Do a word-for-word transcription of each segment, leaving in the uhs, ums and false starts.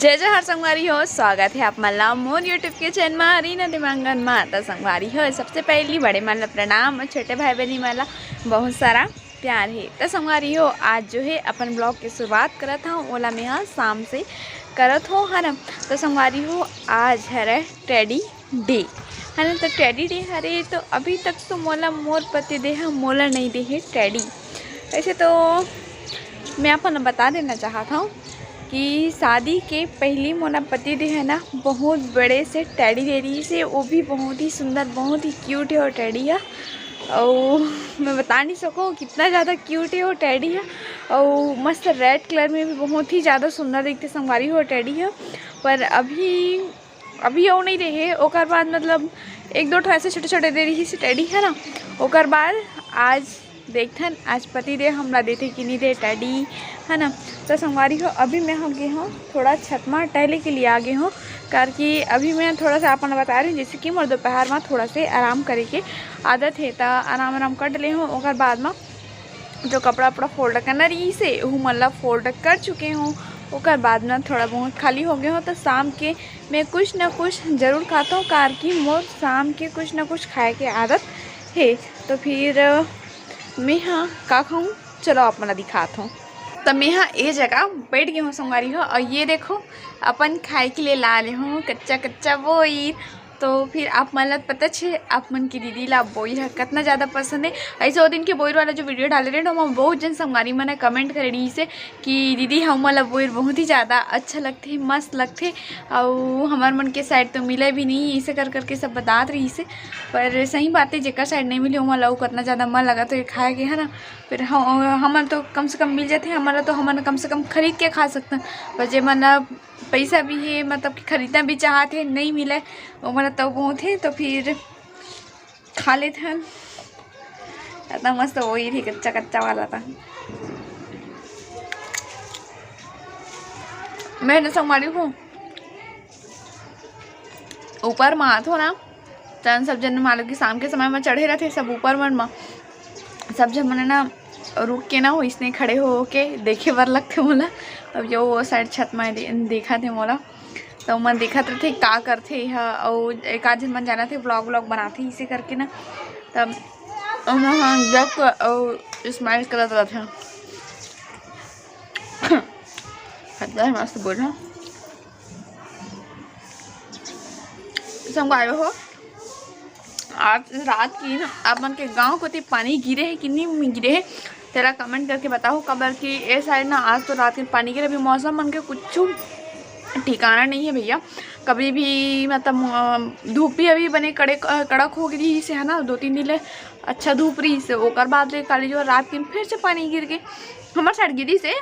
जय जोहार संगवारी हो, स्वागत हे आप मन ला मोर YouTube के चैनल मा रीना देवांगन मा। त संगवारी हो, सबसे पहली बड़े मन ला प्रणाम और छोटे भाई बहनी मन ला बहुत सारा प्यार हे। त संगवारी हो, आज जो है अपन ब्लॉग के शुरुआत करत हूँ, ओला मैं ह शाम से करत हो है ना। त संगवारी हो, आज हरे टैडी डे है ना। त टैडी डे हरे, तो अभी तक तो मोला मोर पति देह मोला नहीं दे हे टैडी। ऐसे तो मैं अपन बता देना चाहत हूँ कि शादी के पहली मोला पति देह ना बहुत बड़े से टैडी दे रही से, वो भी बहुत ही सुंदर, बहुत ही क्यूट है वो टैडी है। और मैं बता नहीं सकूँ कितना ज़्यादा क्यूट है वो टैडी है। और मस्त रेड कलर में भी बहुत ही ज़्यादा सुंदर दिखते संगवारी हो टैडी है। पर अभी अभी वो नहीं रहे, ओकर बाद मतलब एक दो ठो ऐसे छोटे छोटे दे रही से टैडी है ना। ओकर बाद आज देखथन आज पति देव हमला देथे कि नहीं दे टैडी है ना। तो संगवारी हो, अभी मैं ह गे हूँ थोड़ा छत मा टहले के लिए आ गे हूँ, काबर कि अभी मैं थोड़ा सा अपन बता रही हूँ, जैसे कि मोर दोपहर में थोड़ा से आराम करे के आदत है, तो आराम आराम कर ले हूँ। ओकर बाद में जो कपड़ा वपड़ा फोल्ड करना रही से, वो मतलब फोल्ड कर चुके हूँ। ओकर बाद में थोड़ा बहुत खाली हो गए हूँ, तो शाम के मैं कुछ ना कुछ जरूर खाता हूँ, काबर कि मोर शाम के कुछ ना कुछ खाए के आदत है। तो फिर मैं हाँ का खाऊँ, चलो आप मन ला दिखात हूँ। तो मैं हाँ ये जगह बैठ गई हूँ संगवारी हो, और ये देखो अपन खाए के लिए ला ले हूँ कच्चा कच्चा बोई। तो फिर आप मन ला पता छे, आप मन की दीदी ला बोई ह कितना ज़्यादा पसंद है। ऐसे वो दिन के बोई वाला जो वीडियो डाले रहे ना, ओमा बहुत जन संगवारी मन कमेंट करे रही से कि दीदी हमन ला बोई बहुत ही ज़्यादा अच्छा लगथे, मस्त लगथे, और हमार मन के साइड तो मिले भी नहीं, ऐसे कर करके सब बतात रही से। पर सही बात है, जेकर साइड नहीं मिले ओमा ला कितना ज़्यादा मन लगा तो ये खाए के है ना। फिर हम हमन तो कम से कम मिल जाते, हमारा तो हमन कम से कम खरीद के खा सकते हैं। पर जे मन ला पैसा भी है, मतलब कि खरीदना भी चाहत है, नहीं मिले, वो मन तो बहुत है, तो फिर खा लेते हैं। इतना मस्त वही थी कच्चा कच्चा वाला था। मैं ना संगवारी हूँ ऊपर में आथो ना, तन सब जन मालूम कि शाम के समय में चढ़े रहते सब ऊपर मन में, सब जन मन ना रुक के ना हो इसने खड़े हो के देखे बर लगथे मोला। अब जो वो साइड छत में दे, देखा थे मोला, तो मन देखत रहते का करथे यह, और एक आध जन मन जाना थे व्लॉग व्लॉग बनाते इसे करके ना। तब ओमन ह देख के अउ स्माइल करत रहथे। खट्टा है, मस्त बोल रहा। संगवारी हो, आज रात की ना आप मन के गांव कोती पानी गिरे है कि नहीं गिरे है, तेला कमेंट करके बताओ। काबर कि ए साइड ना आज तो रात के पानी गिरे, अभी मौसम मन के कुछ ठिकाना नहीं है भैया। कभी भी मतलब अ, धूप भी अभी बने कड़े कड़क हो गई से है ना, दो तीन दिन ले अच्छा धूप रही से, ओकर बाद ले काली जो रात के फिर से पानी गिर के हमारे साइड गिरी से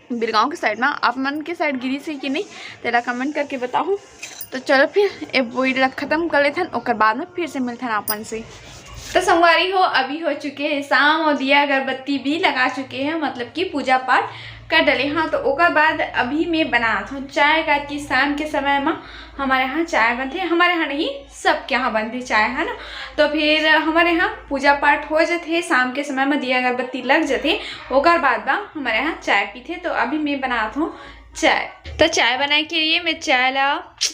बिरगांव के साइड में, आप मन के साइड गिरी से कि नहीं, तेला कमेंट करके बताओ। तो चलो फिर ए वीडियो ला खत्म कर लेथन, ओकर बाद में फिर से मिलथन आप मन से। तो संगवारी हो, अभी हो चुके हैं शाम और दिया अगरबत्ती भी लगा चुके हैं, मतलब कि पूजा पाठ कर डले। हाँ, तो ओकर बाद अभी मैं बनात हूँ चाय, काबर कि शाम के समय में हमारे यहाँ चाय बनथे, हमारे यहाँ नहीं, सबके यहाँ बनथे चाय, है ना। तो फिर हमारे यहाँ पूजा पाठ हो जाथे, शाम के समय में दिया अगरबत्ती लग जाथे, ओकर बाद बा हमारे यहाँ चाय पीथे। तो अभी मैं बनात हूँ चाय। तो चाय बनाए के लिए मैं चाय ला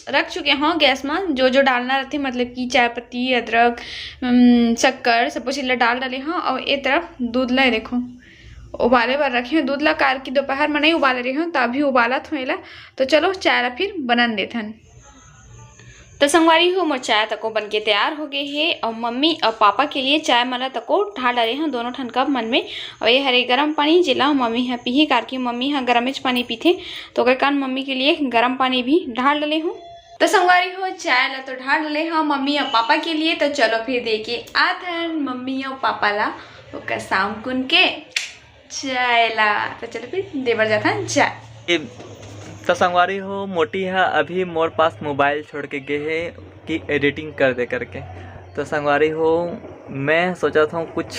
रख चुके हूँ गैस में। जो जो डालना रहते, मतलब कि चाय पत्ती, अदरक, अम, शक्कर, सब कुछ ला डाल डाले हूँ। और ए तरफ दूध ला देखो उबाले बर रखे हूँ। दूध ला काबर कि दोपहर में नहीं उबाले रहे हूँ, तो अभी उबालत हूँ एला। तो चलो चाय ला फिर बनन देथन। तो संगवारी हो, मोर चाय तको बन के तैयार हो गए हे और मम्मी और पापा के लिए चाय मला तको ढाल डाले हूँ दोनों ठन कप मन में। और ये हरे गरम पानी, जेला मम्मी ह पीही, काबर कि मम्मी ह गरमेच पानी पीथे, तो ओकर कारण मम्मी के लिए गरम पानी भी ढाल डाले हूँ। तो संगवारी हो, चाय ला तो ढाल डाले हूँ मम्मी और पापा के लिए। तो चलो फिर दे के आथन मम्मी और पापा ला ओकर शाम कुन के चाय ला। तो चलो फिर देवर जाथन चाय। ए, तो संगवारी हो, मोटी हा अभी मोर पास मोबाइल छोड़ के गे हे कि एडिटिंग कर दे करके। तो संगवारी हो, मैं सोचा था कुछ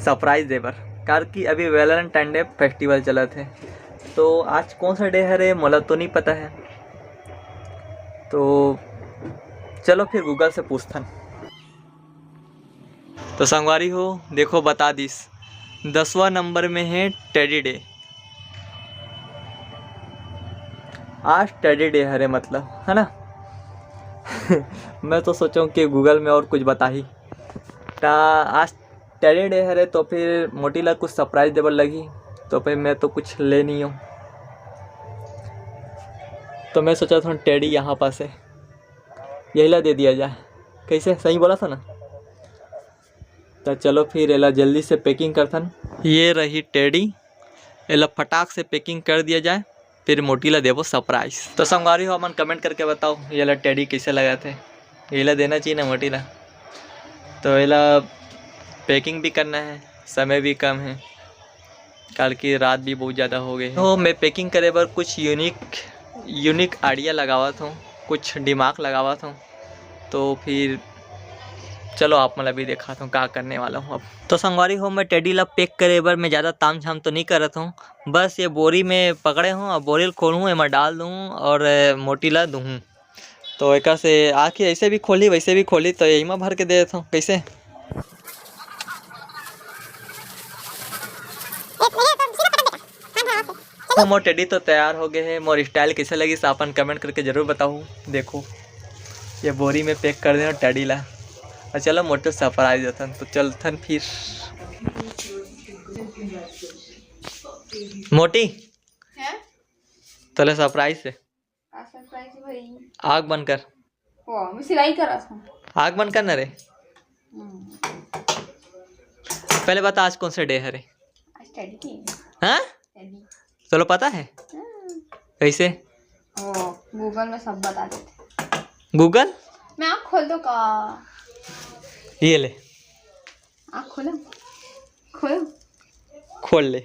सरप्राइज दे बर, काबर कि अभी वैलेंटाइन डे फेस्टिवल चलत हे। तो आज कौन सा डे हरे, मोला तो नहीं पता है। तो चलो फिर गूगल से पूछथन। तो संगवारी हो, देखो बता दिस, दसवां नंबर में है टेडी डे। आज टेडी डे हरे, मतलब, है ना? मैं तो सोचूं कि गूगल में और कुछ बताही। ता आज टेडी डे हरे, तो फिर मोटी ला कुछ सरप्राइज देबर लगही, तो फिर मैं तो कुछ ले नहीं हूँ। तो मैं सोचा था टेडी यहाँ पास है, यही ला दे दिया जाए। कैसे, सही बोला था ना? तो चलो फिर एला जल्दी से पैकिंग करथन। ये रही टेडी, एला फटाक से पैकिंग कर दिया जाए, फिर मोटी ला देबो सरप्राइज। तो संगवारी हो, हमन कमेंट करके बताओ, ये ला टेडी कैसे लगा थे? ये ला देना चाहिए ना मोटी ला। तो ये ला पैकिंग भी करना है, समय भी कम है, काल की रात भी बहुत ज़्यादा हो गई है। तो मैं पैकिंग करे बर कुछ यूनिक यूनिक आइडिया लगावत हूँ, कुछ दिमाग लगावत हूँ। तो फिर चलो, आप मन ला भी देखात हूँ का करने वाला हूँ अब। तो संगवारी हो, मैं टेडी ला पैक करे बर मैं ज़्यादा ताम झाम तो नहीं करत हूँ, बस ये बोरी में पकड़े हूँ और बोरी ल खोलहूँ, एमा डाल दूँ और मोटी ला दूँ। तो एकर से आके ऐसे भी खोली, वैसे भी खोली, तो यही में भर के दे देत हूँ। कैसे? तो मोर टेडी तो तैयार हो गए है। मोर स्टाइल कैसे लगिस, आपन कमेंट करके जरूर बताओ। देखो, ये बोरी में पैक कर देना टेडी ला। और चलो, मोटे सरप्राइज देथन, तो चलथन फिर। मोटी, हैं? तोले सरप्राइज है। का सरप्राइज भाई? आग बंद कर। वाह, मैं सिलाई करा था। आग बंद कर ना रे। हम्म। पहले बता, आज कौन सा डे है रे? आज टेडी डे। हाँ? टेडी। चलो, पता है? हाँ। कैसे? ओ, गूगल में सब बता देते। गूगल? मैं आँख खोल दो का? ये ले। आँख खोलो, खोलो। खोल ले।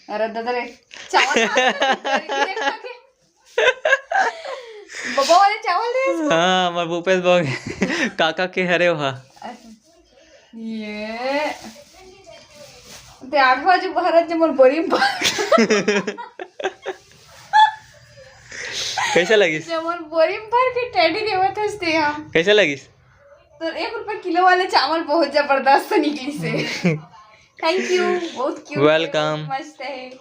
अरे दादा रे, चावल खा के, बबा वाले चावल दे इसको। हाँ, हमार भूपेश बाबू के काका के हरे वहा। ये ते आठवां जो भारत जो मोर बोरी में भर, कैसे लगिस? जो मोर बोरी में भर के टेडी देवत हस ते हम। कैसे लगिस? तो एक रुपया किलो वाले चावल बहुत जबरदस्त निकलिस हे। थैंक यू, बहुत क्यूट। वेलकम। मस्त है।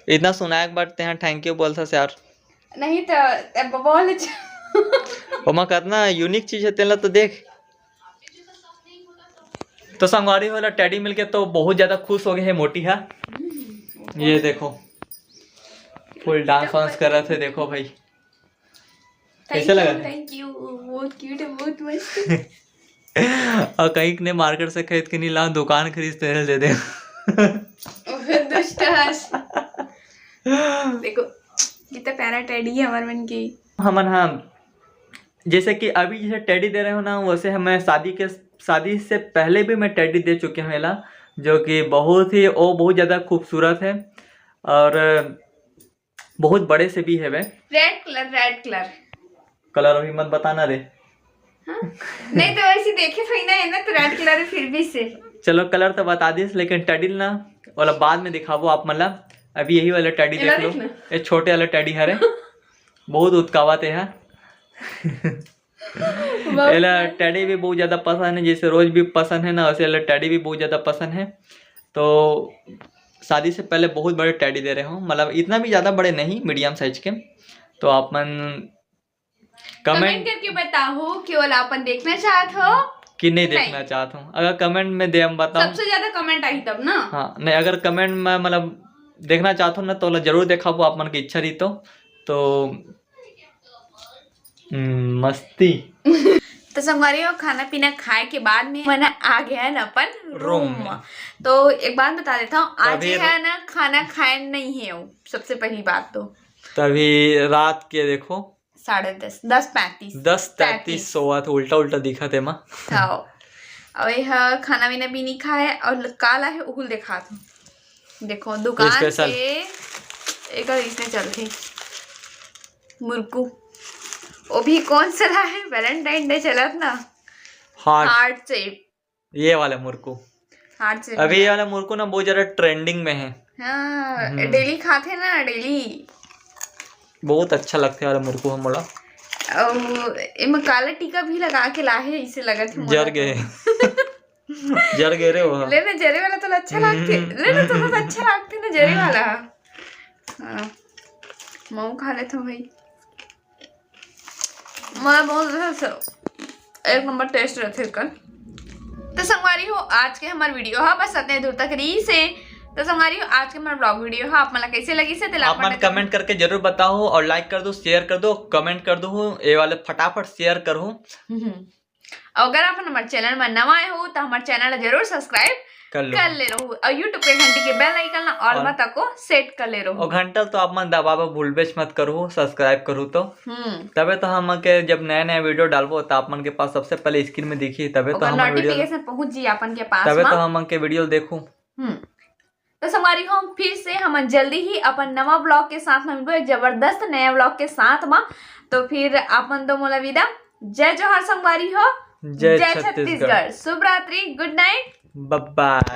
इतना सुनाए के बाद तेहा थैंक यू बोलथस यार। नहीं तो, अब बोल। ओमा कतना यूनिक चीज है, तेला तो देख। तो संगवारी हो, एला टेडी मिलके तो बहुत ज्यादा खुश हो गए है मोटी हा। ये देखो, फुल डांस वांस कर रहे थे, देखो भाई। कैसे लगा? थैंक यू, बहुत क्यूट है, बहुत मस्त। और कहीं ने मार्केट से खरीद के नहीं लाओ, दुकान खरीद तेरे दे दे। ओहे दुष्ट हस। देखो, कितना प्यारा टेडी है हमार मन के। हमन, हाँ, जैसे कि अभी जैसे टेडी दे रहे हो ना, वैसे हमें शादी के, शादी से पहले भी मैं टेडी दे चुके हूँ एला, जो कि बहुत ही, वो बहुत ज़्यादा खूबसूरत है और बहुत बड़े से भी हेवे। Red colour, red colour. Colour अभी मत बताना रे। हाँ? नहीं तो ऐसे देखे थोड़ी ना है ना, तो रेड कलर है फिर भी से। चलो, कलर तो बता दिस, लेकिन टेडी ना, वाला बाद में दिखाबो आप मन ला। अभी यही वाला टेडी एला देख लो, देख ना। ये छोटे वाला टेडी हरे, बहुत उत्कावत है। बहुत एला प्यारा। टेडी भी बहुत ज्यादा पसंद है, जैसे रोज भी पसंद है ना, वैसे एला टेडी भी बहुत ज्यादा पसंद है। तो शादी से पहले बहुत बड़े टेडी दे रहे हो, मतलब इतना भी ज्यादा बड़े नहीं, मीडियम साइज के। तो आप मन कमेंट कमेंट करके बताओ कि ओला अपन देखना चाहत हो कि नहीं नहीं। देखना चाहत हो। अगर कमेंट में दे हम बताओ। सबसे ज्यादा कमेंट आई तब ना। हाँ, नहीं, अगर कमेंट में मतलब देखना चाहत हो ना, तो ओला जरूर देखाबो, आप मन की इच्छा रही तो। तो हम्म, मस्ती। तो संगवारी हो, खाना पीना खाए के बाद में मन आ गया है ना अपन रूम रूम में। में। तो एक बात बता देता हूँ, आज तभी ये है ना, खाना खाए नहीं है वो, सबसे पहली बात तो। तभी रात के देखो, साढ़े दस, दस पैंतीस। दस तैंतीस। सोवा था, उल्टा उल्टा दिखा थे माँ। खाओ। और यह खाना वीना भी नहीं खाए और काला है, उहुल देखा था। देखो दुकान special। से एक और इसने चल थी मुरकू। वो भी कौन सा ला है, वैलेंटाइन डे चलत ना। हार्ट। हार्ट से। ये वाला मुरकू। हार्ट से अभी भी। ये वाला मुरकू ना बहुत ज्यादा ट्रेंडिंग में है। हाँ, हम्म। डेली खाते ना, डेली। बहुत अच्छा लगते वाला मुरकू हम बोला। और एमे काला टीका भी लगा के ला है, इसे लगत है मोला जर गए। तो। जर गए रे वो। ले ना, जरे वाला तो अच्छा लगते। हम्म। ले ना, तो बहुत अच्छा लगते ना, जरे हम्म। वाला। हाँ। मऊ खा लेथव भाई। मैं बहुत अच्छा, एक नंबर टेस्ट रहिथे एकर। तो संगवारी हो, आज के हमार वीडियो हा बस अतने दूर तक रहिसे। तो संगवारी हो, आज के हमार ब्लॉग वीडियो हा आप मन ला कैसे लगिसे, तेला आप मन कमेंट करके जरूर बताओ और लाइक कर दो, शेयर कर दो, कमेंट कर दो, ये वाले फटाफट शेयर करो। हम्म। अउ अगर आप हमारे चैनल में नवा आए हो तो हमारे चैनल ला जरूर सब्सक्राइब कर लो। कर ले रहो और YouTube पे घंटी के बेल आइकन ला ऑल और में तको सेट कर ले रहो। और घंटा तो आप मन दबावे भूलबेच मत करो, सब्सक्राइब करो तो। हम्म। तबे तो हम के जब नया नया वीडियो डालबो तो आप मन के पास सबसे पहले स्क्रीन में दिखी, तबे तो ओकर हमारे वीडियो नोटिफिकेशन पहुंच जी अपन के पास तबे में। तो हम के वीडियो देखो। हम्म। तो संगवारी हो, फिर से हम जल्दी ही अपन नवा ब्लॉग के साथ में मिलबो, एक जबरदस्त नया ब्लॉग के साथ में। तो फिर आप मन दो मोला विदा, जय जोहार संगवारी हो, जय जय छत्तीसगढ़। छत्तीसगढ़, शुभ रात्रि, गुड नाइट। बाय बाय।